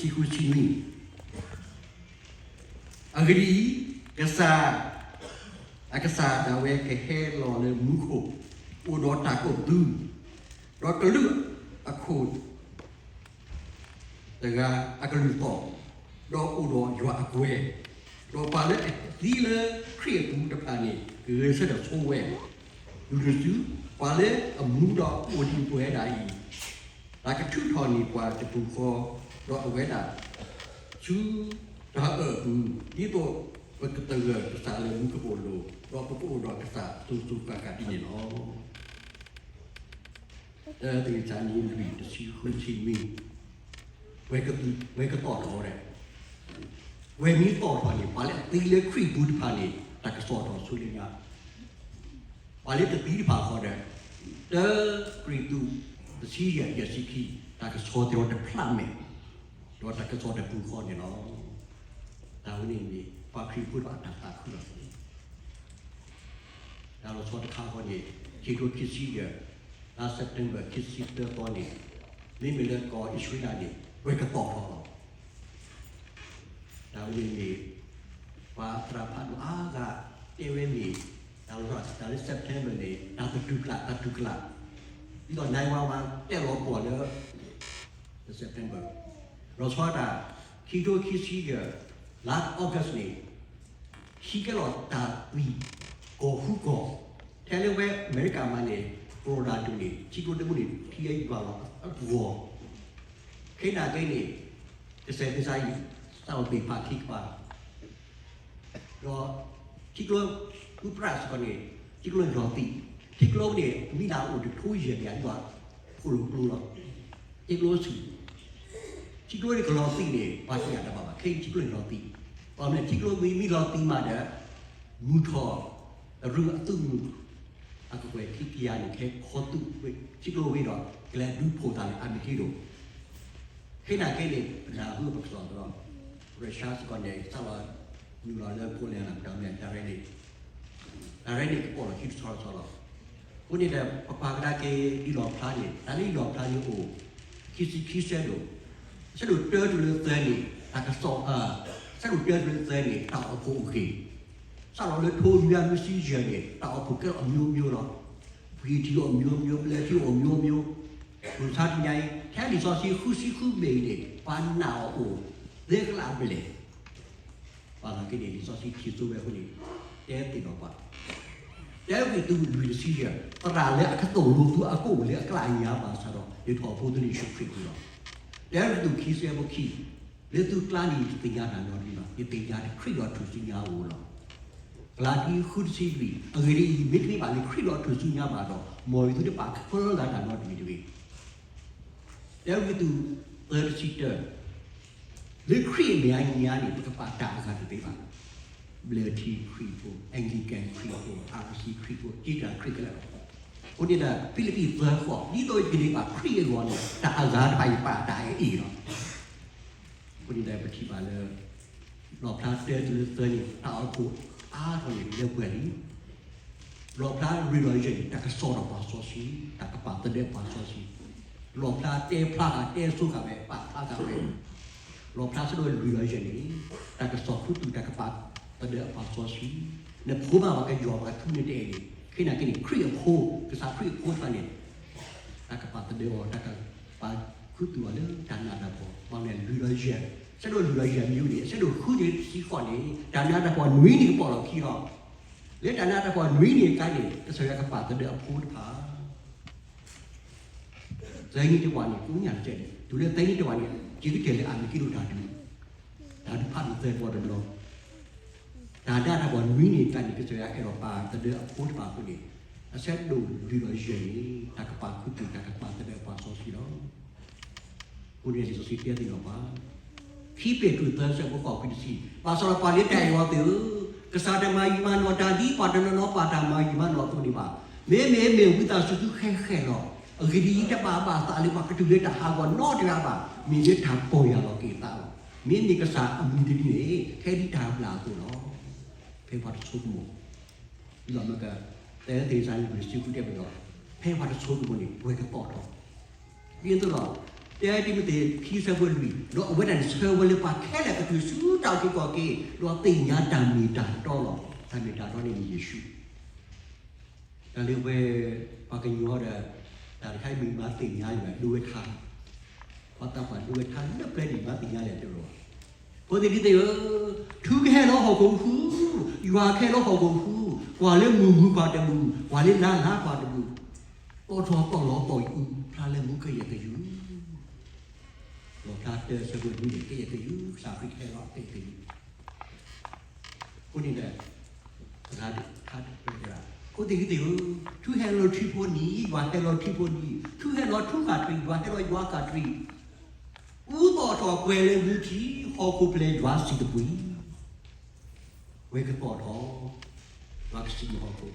ဆံဃုဆံနွံ, အဂ့ၢ်ဒ်အံၤ, ကစၢ်, အကစၢ်ဒၣ်ဝဲကဟဲလီၤလၢမူခိၣ်, အိၣ်ဒီးတၢ်ကူၣ်သ့, ဒီးကလုၢ်အခိၣ် တဂၤအကလုၢ်သီၣ်, ဒီးအိၣ်ဒီးယွၤအကွဲၤ, ဒီးပှၤလၢအသံလၢခရံာ်အပူၤတဖၣ်န့ၣ် ကဂဲၤဆၢထၢၣ်ဆိဝဲ, ဒုၣ်ဒုၣ်စု, ပှၤလၢအမူဒီးအိၣ်ဒံးပဝဲဒၣ်အံၤ, တၢ်ကထုးထီၣ်န့ၢ်ပှၤတပူၤဃီ, ဒီးအဝဲဒၣ်ဆူတၢ်အၢၣ်အပူၤ, ဒ်သိးပကသဂၢၢ်ကစၢ်လၢမူကပိာ်လိၤ, ဒီးပကအိၣ်ဒီးကစၢ်စိၤစိၤဃၣ်ဃၣ်ဒ်န့ၣ်လီၤ. တၢသ့းစၤလနံ လွံၢ် တဆံဃု တဆံနွံ, ဝဲကသီၣ်ထီၣ်ဝဲဒၣ်, ဝဲမ့ၢ်သီၣ်ထီၣ်န့ၣ် ပှၤလၢအသံလၢခရံာ်ပူၤတဖၣ်န့ၣ် တၢ်ကစီၣ်ထီၣ်ဆူညါ, ပှၤလၢတသံတဖၣ်ဃီဒီး, တၢကရံၣ်သူး တဆံယဲၢ် ယဲၢ်ဆံခံ, တၢ်ကစီၣ်တဲအီၤတဖျးမဲာ်, ဒီးတၢ်ကစီၣ်တပူၤဃီန့ၣ်လီၤ. တၢ်ဝဲန့ၣ်န့ၣ် ပှၤခရံာ်ဖိတဖၣ်အတၢ်သးခုလီၤ. တၢ်လီၤဆီတခါဃီန့ၣ် ခံကထိခံဆံယဲၢ်, လါ September ခံဆံသၢသီန့ၣ်, မ့မ့ၢ်လၢကီၢ်အံၣ်စရ့လးန့ၣ် ဝဲကသီၣ်ထီၣ်လီၤ. တၢ်ဝဲန့ၣ်န့ၣ် ပှၤသရၣ်ဖးဒိၣ်အါဂၤတဲဝဲန့ၣ်, တၢ်လီၤဆီတၢ်လၢ September န့ၣ် တၢ်သတူၢ်ကျါ တၢ်တူၢ်ကျါ, ဒ်သိး nine one one တဲလီၤပှီၢ်လၢ September, လီၤဆီတၢ် ခံကထိခံဆံယဲၢ်, လါ August န့ၣ် ဟံးကဲလီၤတၢ်သံၣ် ကီၢ်ဃုကီၢ်, ထဲလၢဝဲအမဲရကၤမးန့ၣ် Florida ဒူၣ်န့ၣ် ထံကျိတဘိန့ၣ် ထံယဲယွၤလီၤအဂီၢ်, ခဲနာ်က့န့ၣ် ကစၢ်သ့ၣ်စၤယံး စးထီၣ်သ့ၣ်ဖးခံကပၤ ဒီး ထံကျိ အူပြၣ်စ့ၢ်ကီးန့ၣ် ထံကျိလီၤသံး, ထံကျိန့ၣ် မံလၤအိၣ်တထိယဲၢ်ကယၤဒ်သိး ဖိလိာ်ကျိလီၤ, ထံကျိဆူၣ်, ထံကျိန့ၣ်ကလီၤသံးန့ၣ် ပှၤတယာ်တဘၣ်ဘၣ်, ခဲအံၤထံကျိန့ၣ်လီၤသံး, ဘၣ်မနုၤလဲၣ် ထံကျိမ့ၢ်မံလီၤသံးမးဒီး မုၢ်ထီၣ် အရူၢ်အသုးမုၢ် အကကွဲၢ်ခံကယၤန့ၣ် ဟဲခီသူၣ်ဝဲ ထံကျိဝဲဒီး ကလဲၤဒုးဖှိၣ်သးလၢအမ့ၢ်က့ၤဒိၣ်, ခဲနာ်က့န့ၣ် ပနၢ်ဟူပကစီၣ်သဒီး Russia စ့ၢ်ကီးန့ၣ် စးလီၤနုာ်လီၤလၢ Poland တၢ်မ့ၢ်တၢ်ရဲၣ်န့ၣ်, တၢ်ရဲၣ်န့ၣ်ကပီၣ်လီၤခံတဆီတဆီလီၤ. အဃိန့ၣ်ဒီး ပပာ်ကဒါက့ၤဒ်လီၣ်ဖျါန့ၣ် တၢ်လၢယလီၣ်ဖျါန့ၣ်အိၣ် ခံဆံခံဆၢဒိၣ်, ဆၢဒိၣ်တၢတုၤလၢသၢန့ၣ် တၢ်ကစီၣ်, ဆၢဒိၣ်တၢတုၤလၢသၢန့ၣ် တၢ်အိၣ်ဖှိၣ်အဂ့ၢ်, စးလီၤလၢထိနွံနွံဆံယဲၢ်န့ၣ် တၢ်အိၣ်ဖှိၣ်ကဲလီၤအမျိုးမျိုးလီၤ. ပှ့ၤထံအိၣ်မျိုးမျိုး, ပလဲၤထံအိၣ်မျိုးမျိုး, မုၢ်ဆါတနံၤအံၤ ထဲလံာ်စီဆှံဃုဆံဃုဘ့ၣ်အံၤန့ၣ် ပှၤနာ်အီၤအိၣ် သၢကလးဘျဲၣ်, ဘၣ်ဆၣ်က့န့ၣ် လံာ်စီဆှံထံၣ်စိဝဲအဃိန့ၣ် တဲသ့ၣ်နီၣ်ပှၤ, တၢကရံၣ်သူး လွံၢ် တဆံယဲၢ်, သရၣ်လၢအကသိၣ်လိာ်သုအကအိၣ်လၢအကျါညါဘၣ်ဆၣ်ဒီး ယထီၣ်ဖိသုလၢယ့ၣ်ၡူးခရံာ်အပူၤလီၤ. တၢကရံၣ်သူး ခံဆံ အဆၢဖိခံ, လၢသုကျါန့ၣ် ယတသ့ၣ်ညါတၢ်နီတမံၤဘၣ်, ယသ့ၣ်ညါခရံာ်ဒီးထူၣ်စုညါအအိၣ်လီၤ. ကလၤတံ ဃု တဆံလွံၢ်, အဂ့ၢ်ဒ်အံၤ, မ့တမ့ၢ်ဘၣ်လၢခရံာ်ဒီးထူၣ်စုညါဘၣ်ဒီး မ်ယသုတပာ်ကဖၢလၢ်တၢ်နီတမံၤတဂ့ၤ. တၢကရံၣ်သူး သၢ တဆံတၢ, လၢခရံာ်အမဲာ်ညါန့ၣ် ပကပာ်တၢ်အဂၤတသ့ဘၣ်. ဘျၢထံခရံာ်ဖိ, Anglican ခရံာ်ဖိ, RC ခရံာ်ဖိ, က့တၢ်ခရံာ်ကလဲာ်လီၤ. အဃိန့ၣ်ဒီး ဖံလံးပံး သၢ ဃိး, ဒ်သိးယကန့ၢ်ဘၣ်ခရံာ်အဂီၢ်န့ၣ် တၢ်အဂၤတဖၣ်ယပာ်တၢ်အအ့ၣ်လီၤ. အဃိန့ၣ်ဒီး ပထံၣ်ဘၣ်လၢ လီၣ်ဖျါတၢတုၤလၢသၢန့ၣ် တၢ်အိၣ်ဖှိၣ်အါထီၣ်န့ၣ် လၢပှဲၤလံ. လီၣ်ဖျါလွံၢ်ဒီးယဲၢ်န့ၣ် တၢ်ကစီၣ်ဒီးပှၤစီဆှံ, တၢ်ကပာ်သဒၢပှၤစီဆှံ, လီၣ်ဖျါတဲဖျါဃာ်တဲဆိဃာ်ဝဲ ပာ်ဖျါဃာ်ဝဲ, လီၣ်ဖျါဆၢဒိၣ်လွံၢ်ဒီးယဲၢ်န့ၣ် တၢ်ကစီၣ်ခူသူၣ် တၢ်ကပာ်သဒၢအပှၤစီဆှံ, နဖိမါပှၤကယီၤပှၤထူန့ၣ်တအဲၣ်န့ၣ် ခဲနာ်က့န့ၣ် ခရံာ်အဖိ, ကစၢ်ခရံာ်အဖိတဖၣ်န့ၣ် တၢ်ကပာ်သဒၢအီၤ, တၢ်ကပာ်ခူသူၣ်အီၤလၢတၢ်နးတၢ်ဖှီၣ်, ဘၣ်မနုၤလဲၣ်လွံၢ်ဒီးယဲၢ်, ဆၢဒိၣ်လွံၢ်ဒီးယဲၢ်မံၤန့ၣ် ဆၢဒိၣ်ဃုန့ၣ်တဆံဃိးန့ၣ် တၢ်နးတၢ်ဖှီၣ်နွံန့ၣ်ကပီၣ်လီၤခံလီၤ. လၢတၢ်နးတၢ်ဖှီၣ်နွံန့ၣ်အခါန့ၣ် ကစၢ်ယွၤကပာ်သဒၢအဖိတဖၣ် သၢနံၣ်တဝာ်န့ၣ် ကိးညါတကဲးန့ၣ် တုၤလၢသၢနံၣ်တဝာ်န့ၣ် က့ၤကတၢၢ်လၢအမ့ၢ်က့ၤဒိၣ်တၢ်ဒုး, တၢ်ဒုးဖးဒိၣ်သၢဘီတဘျီ, တၢ်နးတၢ်ဖှီၣ်နွံန့ၣ်အခါန့ၣ် ကစၢ်ယွၤအဲၣ်ဒိးပာ်သဒၢအဖိတဖၣ်အဃိန့ၣ် အဆၢဒိၣ်လွံၢ်ဒီးယဲၢ်န့ၣ် တၢ်ကပာ်ခူသူၣ် တၢ်ကပာ်သဒၢပှၤစီဆှံလီၤ. အဃိန့ၣ်လံာ်စီဆှံတဲသ့ၣ်နီၣ်ပှၤ ခံပ့းတရူး သၢ ဆၢဖိဃိး ခွံ တဆံ, ဘၣ်ဆၣ်ဒီးပှၤလၢတၢ်အဲၣ်အီၤသ့ၣ်ဧၢ, ကစၢ်တမၤယံာ်မၤနီၣ်တၢ်ဒ်ပှၤတနီၤနီၤပာ်တၢ်မၤယံာ်မၤနီၣ်အသိးန့ၣ်ဘၣ်. မ့မ့ၢ်မ့ၢ်ဝံသးစူၤသုဃဲဃဲလီၤ. အဂ့ၢ်ဒ်အံၤ, တဘၣ်ဘၣ်သးလၢပှၤကတုၤလၢတၢ်ဟးဂီၤနီတဂၤဘၣ်. မ့ၢ်လၢတၢ်ပီၢ်ယၢ်လီၤက့ၤအသးလီၤ. မ့မ့ၢ်ကစၢ်အမုၢ်တနံၤန့ၣ် ဟဲဒ်တၢ်ဘျၣ်အသိးလီၤ. ဖဲပှၤတဆိကမိၣ် လီၤမၢ်က သၢသ့းစၤလနံ လွံၢ် တဆံဃု တဲဝဲဒီး ဖဲပှၤတဆိကမိၣ်န့ၣ် ပှၤကသီၣ်ထီၣ် ဒ်သိးဒီး ပ တၢတံၤမသ့း ခံဆၢဖိလွံၢ်, ဒီးအဝဲဒၣ်န့ၣ်ဆှၢဝဲလၢပှၤခဲလၢာ်ကတုၤဆူတၢ်အုၣ်က့ၤခီၣ်က့ၤ, ဒီးသ့ၣ်ညါတၢ်မ့ၢ်တၢ်တီလီၤ. တၢ်မ့ၢ်တၢ်တီန့ၣ်မ့ၢ်ယ့ၣ်ၡူး. တၢ်လၢဝဲ ပှၤကညီဒီး တၢ်တခါအံၤမ့ၢ်မၤသ့ၣ်ညါလၢၤဘၣ် ဒိဝဲထါ, ပှၤသးပှၢ်ဒိဝဲထါလၢပျဲန့ၣ် မၤသ့ၣ်ညါလၢၤတလီၤ. ဖိသ့ၣ်လံၤသ့ၣ်ဧၢ, ထူကဟဲလီၤဟီၣ်ခိၣ်ဃု, ယွၤကဟဲလီၤဟီၣ်ခိၣ်ဃု, ကွၢ်လၢမုၢ်မုၢ်ပှၤတမုၢ်, ကွၢ်လၢလါလါပှၤတမုၢ်, သီၣ်ထီၣ်သီၣ်လီၤသီၣ်အုး, ဖျါလၢမူကယဲၢ်ကယူၤ, လီၣ်ဖျါတၢဆၢဖိနွံန့ၣ် ကယဲၢ်ကယူၤ, ကစၢ်ခရံာ်ကဟဲလီၤကယဲၢ်ကယူၤ. အဃိန့ၣ်ဒီး တဂၤတခါတပှဲၤတဂၤ, ဖိသ့ၣ်လံၤသ့ၣ်ဧၢ, ထူဟဲလီၤထူဖိနံၤ, ယွၤဟဲလီၤထူဖိနံၤ, ထူဟဲလီၤထူဃၣ်တြံၤ, ယွၤဟဲလီၤယွၤဃၣ်တြံၤ, အူသီၣ်ထီၣ်ပှဲၤလၢမူထံ, ဟီၣ်ခိၣ်ဖျဲးယွၤစံးတပှံၤ. ဝဲကသီၣ်ထီၣ်, ပှၤကစံၣ်ဟီၣ်ခိၣ်,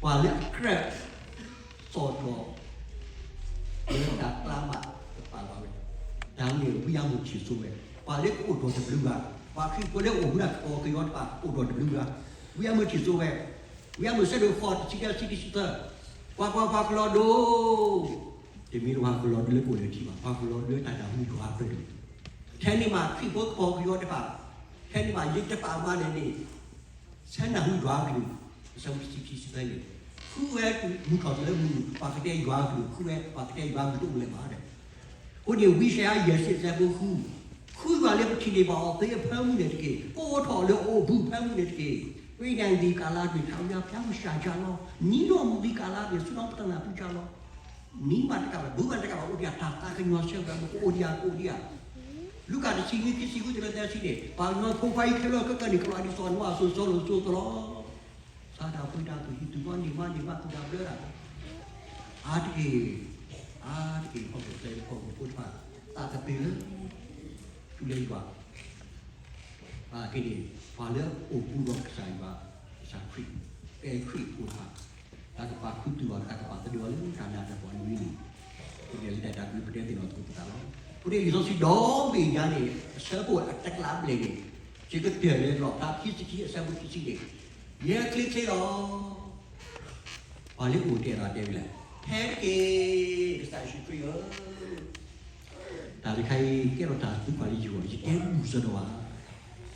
ပှၤလၢအကြၢးသီၣ်ထီၣ် လၢတၢ်ကျါမးကပာ်လီၤဝဲ, တၢ်န့ၣ် ဝံအါမုၢ်ထံၣ်စိဝဲ, ပှၤလၢကအိၣ်ဒီးတဘျုးဂၤ, ပှၤခရံာ်ဖိလၢအိၣ်မူဒၣ်ကပီၤကယီတဖၣ် အိၣ်ဒီးတဘျုးဂၤ, ဝံအါမုၢ်ထံၣ်စိဝဲ, ဝံအါမုၢ်ဆၢဒိၣ်ဃိး တဆံတၢ ဆံခံဆံသၢ, ကွၢ်ကွၢ် ပှၤကလီၤဒိ တမ့ၢ်လၢပှၤကလီၤဒိလၢကအိၣ်လၢထံဘၣ်, ပှၤကလီၤဒိလၢတၢ်နၢ်ဟူယွၤအပူၤ, ထဲန့ၣ်မးခရံာ်ဖိကပီၤကယီတဖၣ်, ထဲန့ၣ်မးယတဖၣ်အမါန့ၣ်န့ၣ် ဆၢနၢ်ဟူယွၤအကလုၢ်, အဆၢဖိတဆံခံဆံသၢန့ၣ်, ဃုဝဲမုၢ်ထီၣ်တုၤလၢမုၢ်နုာ် ပှၤကတဲယွၤအကလုၢ်, ဃုဝဲပှၤကတဲယွၤအကလုၢ်တအိၣ်လၢၤဘၣ်ဒီး, အဃိန့ၣ် ဝံယၡါယၤ ယဲၢ်ဆံ အဆၢဖိဃု, ဃုယွၤလၢပထံၣ်န့ၢ်ဘၣ်အီၤသ့အဖၢမုၢ်န့ၣ်တက့ၢ်, ကအိၣ်ထီၣ်လၢအအိၣ်ဘူးအဖၢမုၢ်န့ၣ်တက့ၢ်, ဝိညာဉ်သည်ကာလတွင် ထာဝရဘုရားမူဝဲစ့ၢ်ကီးလီၤ, နံၣ်နီၣ်မူၤသံကာလတွင် ဆူနီၣ်ပတနၢ်ပူၤစ့ၢ်ကီးလီၤ. နံၣ်မးတကးဘၣ်, ဘူးမးတကးဘၣ်, အိၣ်ဒံးတၢ်သးကညီၤဆၢကတီၢ် ကအိၣ်ဒံးဧါ, ကအိၣ်ဒံးဧါ. လူၤကၣ်တဆံနွံ ခံဆံဃုတုၤလၢသၢဆံန့ၣ်, ပှၤကညီဖိခွါအံၤခဲလၢာ်ခဲဆ့န့ၣ် ကလီၤဒ်စီၤနိအၤအသိး စီၤလိာ်စိၤအသိးလီၤ. စးထီၣ်ပှ့ၤတၢ်သူၣ်ဟံၣ်သူၣ်ဃီ န့ၢ်မါန့ၢ်ဘၣ် သူၣ်တၢ်ဘျၢတၢ်, အါတက့ၢ်, အါတက့ၢ် ဟီၣ်ခိၣ်ဖိတဖၣ် သးကပ့ၤလၢ ထူလၢယွၤ အဂ့ၢ်န့ၣ်, ပှၤလၢအအိၣ်ဘူးဒီးကစၢ်ယွၤ, ကစၢ်ခရံာ်, ကဲခရံာ်ဖိတဖၣ်, တၢ်ကပာ်ခူသူၣ်အီၤ, တၢ်ကပာ်သဒၢအီၤလၢတၢ်နးတၢ်ဖှီၣ်အနွံန့ၣ်, ပကလဲၤလၢတၢ်တၢ်ကွံ ပတဲသ့ၣ်နီၣ်သကိးပသးလီၤ. အဃိန့ၣ် လံာ်စီဆှံဒီဘ့ၣ်ညါန့ၣ် အဆၢဖိအတကလးဘျဲၣ်န့ၣ်, ယကတၢၢ်လၢလီၣ်ဖျါခံဆံခံ အဆၢဖိခံဆံန့ၣ်, ယဲချ့ချ့လီၤ. ပှၤလၢအိၣ်တဲာ်ဒီးတဲဝဲလဲၣ်, ဟဲတက့ၢ် ကစၢ်ယ့ၣ်ၡူးခရံာ်ဧၢ. တၢ်တခါအံၤ ကဲထီၣ်တၢ်သံကွၢ်လၢယဂီၢ်, ယတဲဘူၣ်စ့ၢ်ကီးဘၣ်,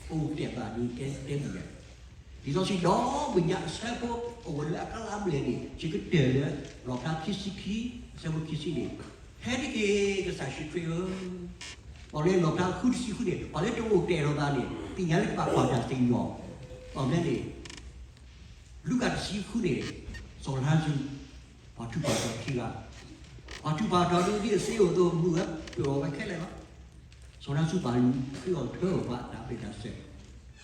အိၣ်တဲာ်သးဒ်တဲတဲဘူၣ်လဲၣ်. လံာ်စီဆှံဒီဘ့ၣ်ညါအဆၢဖိ အိၣ်ဝဲလၢအကလးဘျဲၣ်န့ၣ် ယကတၢၢ်လၢ လီၣ်ဖျါခံဆံခံ အဆၢဖိခံဆံန့ၣ်, ဟဲတက့ၢ် ကစၢ်ယ့ၣ်ၡူးခရံာ်ဧၢ. ပှၤလၢလီၣ်ဖျါဃုတဆံဃုန့ၣ် ပှၤလၢတအိၣ်တဲာ်ဒီးသးန့ၣ် သ့ၣ်ညါလၢကဘၣ်ကွၢ်တၢ်စံၣ်ညီၣ်, အမ့ၢ်န့ၣ် လူၤကၣ်တဆံဃုန့ၣ်, စီၤလါစရူး, ပှၤထူးပှၤတီၤခံဂၤ, ပှၤထူးပှၤတီၤဒ်အသ့အိၣ်အသိး မုာ်ဝဲပှဲၤအီၤဝဲခဲလၢာ်လီၤ. စီၤလါစရူးပာ်လုၢ်ဃ့အီၤထွဲအီၤပှၤတၢ်ဘျဲၣ်တၢ်စဲး,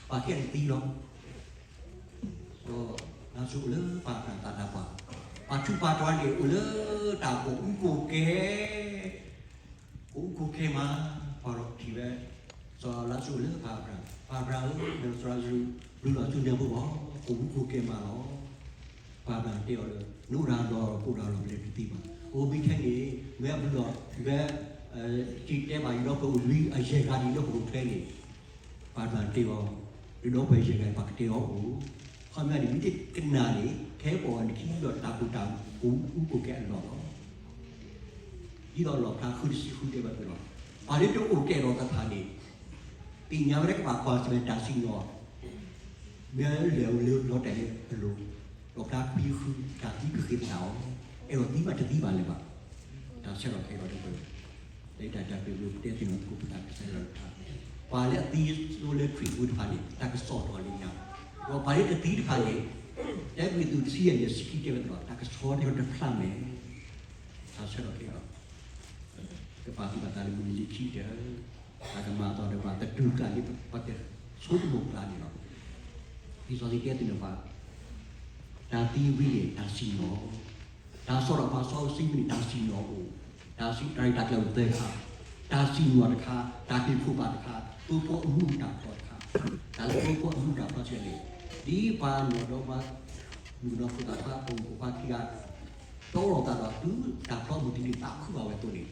ပှၤခဲလၢာ်သံလီၤ. စီၤလါစရူးအိၣ်လၢပၢ်ပြၢ်သးတၢ်ပှၢ်, ပှၤထူးပှၤတီၤန့ၣ်အိၣ်လၢတၢ်ကိၢ်အူကိၢ်ကဲ ကိၢ်အူကိၢ်ကဲမး, ပှၤထံၣ်ဝဲ, စီၤလါစရူးအိၣ်လၢပၢ်ပြၢ်, ပၢ်ပြၢ်ဧၢ, စီၤလါစရူး ဘျုးလီၤဆူညါဖိဘၣ်, ကိၢ်အူကိၢ်ကဲမးလီၤ. ပၢ်ပြၢ်တဲအီၤလၢ နအိၣ်တၢ်ဒီးကိၢ်တၢ်လီၢ် ပလဲၤတသ့ဘၣ်. အိၣ်ဘံခဲန့ၣ် မ့ၢ်အဘျုးလီၤ, မ့ၢ် စံးတဲဘၣ်ယဒီပုၢ်ဝဲၢ်အိၣ်လွံၢ်အယဲၢ်ဂၤဒ်လၢပအိၣ်ထွဲန့ၣ်, ပၢ်ပြၢ်တဲအီၤ, နဒီပုၢ်ဝဲၢ်ယဲၢ်ဂၤ ပှၤကတဲအီၤအိၣ်, ခီပညီန့ၣ် မ့ၢ်တကနၣ်န့ၣ် ကဟဲပိာ်အီၤနခံဒီးတၢ်ကိၢ်တၢ်အူကိၢ်ကဲအလီၢ်လီၤ. ဒ်သိးလီၣ်ဖျါဃုတဆံဃုတဲဘၣ်သုလီၤ. ပှၤလၢတအိၣ်တဲာ်ဒီးသးန့ၣ် သ့ၣ်ညါဝဲလၢကဘၣ်ကွၢ်ဆၢၣ်မဲာ်တၢ်စံၣ်ညီၣ်, မ့ၢ်လဲၤအိၣ်လၢလီၤတဲာ်လၢအလိၤ, လီၣ်ဖျါခွံဃု တၢ်သံကဃ့သးအီၤ, အဲၣ်ဒိးသံဘၣ်တသံဘၣ်လၢၤဘၣ်. တၢ်ဆၢထီၣ်ခဲအံၤဒီး လၢတၢ်တၢ်ပ့ၤပတဲသ့ၣ်နီၣ်သကိးပသးကစၢ်ယွၤတဖၣ်, ပှၤလၢအသံဆိလၢခရံာ်ဖိတဖၣ်န့ၣ် တၢ်ကစီၣ်ထီၣ်လၢညါ, ဒီးပှၤလၢတသံတဖၣ်န့ၣ် တဲဝံၤသုတဆံယဲၢ်န့ၣ် စံးကံတဲဝဲသ့ၣ်နီၣ် တၢ်ကဆှီတၢ်တဖျါမဲာ်, တၢ်ဆၢထီၣ်ခဲအံၤဒီး ကပာ်သူၣ်ပာ်သးလၢမုၢ်နံၤလံခံကတၢၢ်, တၢ်ကမၤအသးဒီးပှၤသတူၢ်ကျါန့ၣ် ပှၤတဆိကမိၣ်ကျါန့ၣ်လီၤ. လံာ်စီဆှံတဲသ့ၣ်နီၣ်ပှၤ, တၢ်သံဝံၤန့ၣ် တၢ်စံၣ်ညီၣ်, တၢ်ဆီၣ်လီၤပှၤစီဆှံဝံၤန့ၣ် တၢ်စံၣ်ညီၣ်အိၣ်, တၢ်စံၣ်တၢ်ရ့တၢ်ကျဲၤအိၣ်သၢခါ, တၢ်စံၣ်ညီၣ်တခါ, တၢ်ဟ့ၣ်ခိၣ်ဘၣ်တခါ, သိဖိအမူအတၢ်ဖျီတခါ, တၢ်သိဖိအမူအတၢ်ဖျီဆဲန့ၣ်, ဒ်ပှၤနီၢ်ဒီမါ မုၣ်ကနီၤဖိသၣ်ခွါအမူးဖိခွါခံဂၤ တီလိာ်သးဒီးသုတၢ်ဖျီမုၢ်တနံၤသးခုဘၣ်ဝဲအသိးန့ၣ်,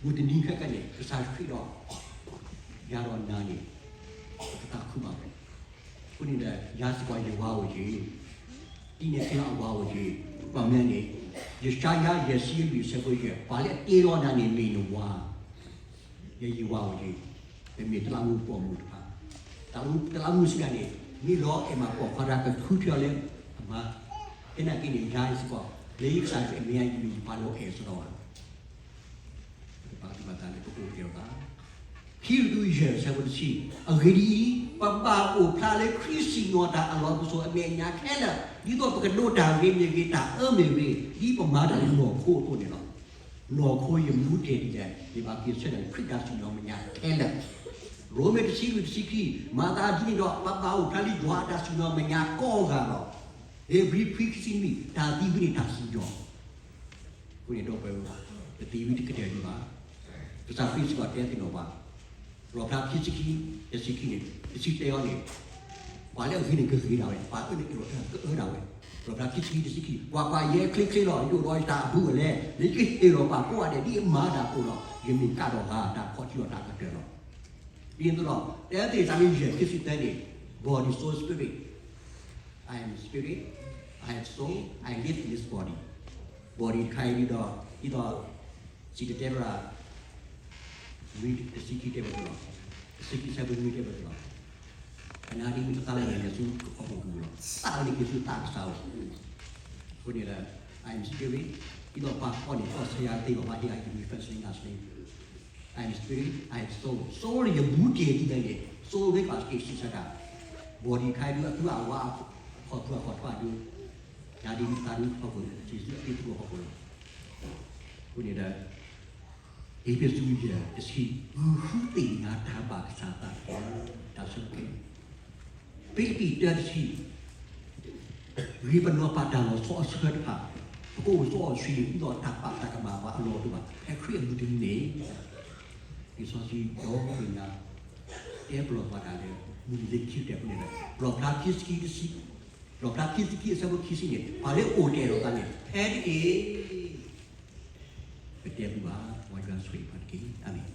မုၢ်တနံၤခဲကနံၣ်န့ၣ် ကစၢ်ခရံာ်ဒီး ယၤဒီးနၤန့ၣ် ကသးခုဘၣ်ဝဲ. အဃိန့ၣ်ဒီး ယၤစ့ၢ်ကီးယဝၤအိၣ်က့ၤ, ဒ်န့ၣ်အသိးအဝၤအိၣ်က့ၤ, ဘၣ်မနုၤလဲၣ်န့ၣ်, ယၡါယၤ ယဲၢ်ဆံလွံၢ် အဆၢဖိယဲၢ်, ပှၤလၢအတ့လီၤနၤန့ၣ်မ့ၢ်နဝၤ, ယယံာ်ဝါဝဲန့ၣ်, ပမ့ၢ်တလးမူပိာ်မုၣ်တဖၣ်, တလးမူစံးဒ်န့ၣ်, မ့ၢ်လီၤအဲၣ်မးပိာ်ခွါတၢ်ကထုးထီၣ်လၢအမါ, သနာ်က့န့ၣ် ယၤအံၤစ့ၢ်ကီး, လၢယကစၢ်ယမ့ၢ်ယၤယမ့ၢ်ပှၤလၢအအဲၣ်စ့ၢ်ကီးဘၣ်, ပကဘၣ်သးလၢပကအိၣ်ကဲထီၣ်သး ခံကတၢၢ်ယဲၢ်ဆၢဖိတဆံ, အဂ့ၢ်ဒ်အံၤ, ပဘၣ်အိၣ်ဖျါလၢခရံာ်စံၣ်ညီၣ်တၢ်အလီၢ်ပစိာ်အမဲာ်ညါခဲလၢာ်, ဒ်သိးပကဒိးတၢ်ဂ့ၤမ့ၢ်ဂ့ၤ တၢ်အၢမ့ၢ်ဂ့ၤ, ဒ်ပမၤတၢ်လၢနီၢ်ခိအသိးန့ၣ်လီၤ. နီၢ်ခိယမူတ့ၢ်ဒ်လဲၣ်, ယဘၣ်က့ၤဆၢထၢၣ်လၢခရံာ်တၢ်စံၣ်ညီၣ်မဲာ်ညါခဲလၢာ်. ရိမ့ၤတဆံလွံၢ်တဆံခံ, မၤသးဒ်န့ၣ်ဒီး ပဘၣ်အိၣ်ဖျါလၢယွၤအတၢ်စံၣ်ညီၣ်မဲာ်ညါကိးဂၤလီၤ. ဧ့ၤဘြံၤခွံခံဆံနွံ, တၢ်သံဝံၤန့ၣ်တၢ်စံၣ်ညီၣ် အဃိန့ၣ်ဒီပုၢ်ဝဲၢ်, ပသံဝံၤတကတၢၢ်ဒံးဘၣ်. ကစၢ်ခရံာ်စ့ၢ်ကီးတဲသ့ၣ်နီၣ်ဘၣ်, လီၣ်ဖျါခံဆံခံ, တဆံခံန့ၣ်, တဆံတဲအီၤန့ၣ်, ပှၤလၢအဂ့ၤန့ၣ်ကဂ့ၤဒၣ်ဝဲ, ပှၤအၢန့ၣ်ကအၢဒၣ်ဝဲ. လီၣ်ဖျါခံဆံခံ တဆံခံ, ကွၢ်ကွၢ်, ယဲချ့ချ့လီၤ, ယအိၣ်ဒီးယတၢ်အဘူးအလဲ, လၢယကဟ့ၣ်လီၤပာ်ကိးဂၤဒဲးဒ်အမါတၢ်ကိးလီၤ. ယမ့ၢ်ကးဒီးဂၤတၢ်ခီၣ်ထံးလီၤတၢ်ကတၢၢ်လီၤ. ဒ်န့ၣ်အသိးလီၤ, တဲသ့ၣ်တၢ်လၢယဲၢ်ခံဆံသၢန့ၣ်, body, soul, spirit. I am spirit, I have soul, I live in this body. Body တခါအံၤဒ်သိး, ဒ်သိး, စံၣ်တဲၤတဲလီၤ, နွံတဆံခံတဲဝဲသိးလီၤ, တဆံခံဆၢဖိနွံတဲဝဲသိးလီၤ. အနၤဒ်မ့ၢ်တသးလၢယၤန့ၣ်ဆူဟီၣ်ခိၣ်ကပူၤလီၤ, သးလၢက့ၤဆူသးကစၢ်အအိၣ်. အဃိန့ၣ်ဒီး, I am spirit, ဒ်သိးပှၤဖီၣ်န့ၢ်သီၣ်ဆၢယၤသ့လီၤ, ဘၣ်ဟ့ၣ်အက့ၤ first name, last name. I am spirit, I have soul. Soul န့ၣ် ယမူတ့ၢ်ဒ်လဲၣ်န့ၣ်, soul မ့ၢ်ကဘၣ်က့ၤစံးဆၢတၢ်, body တခါအံၤဒုး အသူအဝါ, အခီၣ်ထူအခီၣ်ထွါဒုး, နၤဒ်မ့ၢ်တသးဒုး ဟီၣ်ခိၣ်ကပူၤစံးဆၢအသ့ၣ်တဖၣ်ဟီၣ်ခိၣ်လီၤ. အဃိန့ၣ်ဒီး, အ့းဖ့းစူးယဲၢ်တဆံ, ဂုာ်ဃုသ့ၣ်ညါတၢ်ဘၣ်ကစၢ်သးတက့ၢ်. တၢ်ဆၢကတီၢ်, ဖံလံးပံးတၢတဆံ, ဂ့ၤပနီၢ်ပာ်တၢ်လီၤဆီအဆၢတဖၣ်, ပကအိၣ်စီအီၤဆှံဒ်သိးတၢ်ပာ်တၢ်ကမၣ်ပှၤအလီၢ်တအိၣ်ဘၣ်, ဖဲခရံာ်အမုၢ်တနံၤန့ၣ်, လံာ်စီဆှံဒီဘ့ၣ်ညါ, တဲပလီၢ်ပှၤတၢ်လၢ, မုၢ်နံၤလၢခံကတၢၢ်အဃိန့ၣ်ဒီး, လီၣ်ဖျါခံဆံခံတဆံ, လီၣ်ဖျါခံဆံခံအဆၢဖိခံဆံန့ၣ်, ပှၤလၢအိၣ်တ့ၢ်လီၤသးန့ၣ် ဖဲတက့ၢ်. ပတဲပူၤဘၣ်, မ်ယွၤဆိၣ်ဂ့ၤပှၤတက့ၢ်. အၤမ့ၣ်.